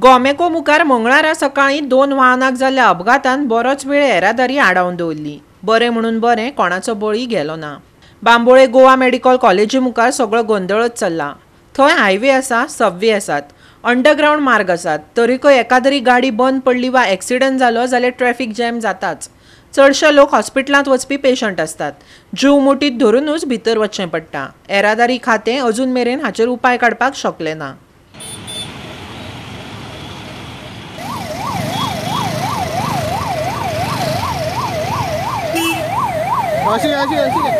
गोमेको मुखार मंगळारा सकाळीं 2 वाहनाक जाल्ल्या अपघातान बरोच वेळ येरादारी आडावन दवरली. बरें म्हणून बरें कोणाचो बळी गेलो ना. बांबोळे गोवा मेडिकल कॉलेजी मुखार सगळो गोंदळच चल्ला. थंय हायवे आसा, सबवे आसात, अंडरग्रावंड मार्ग आसात, तरीकय एकादरी गाडी बंद पडली वा एक्सिडंट जालो जाल्यार ट्रॅफिक जॅम जाताच. चडशे लोक हॉस्पिटलांत वचपी पेशंट आसतात. जीव मुठीत धरूनच भितर वचचें पडटा. येरादारी खातें अजून मेरेन हाचेर उपाय काडपाक शकलें ना. अशी अशी अशी अशी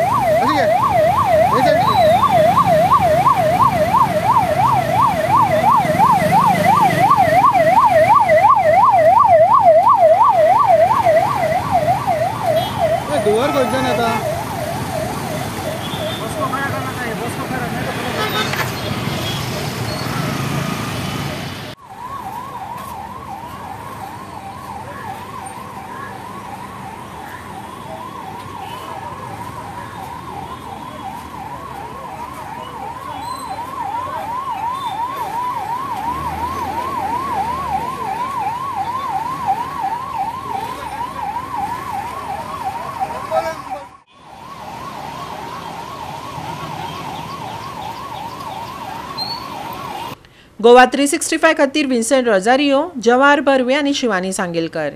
धुंवर खंयच्यान येता. गोवा 365 खातीर विन्सेंट रोजारियो, जवाहर बर्वे आनी शिवानी सांगेलकर.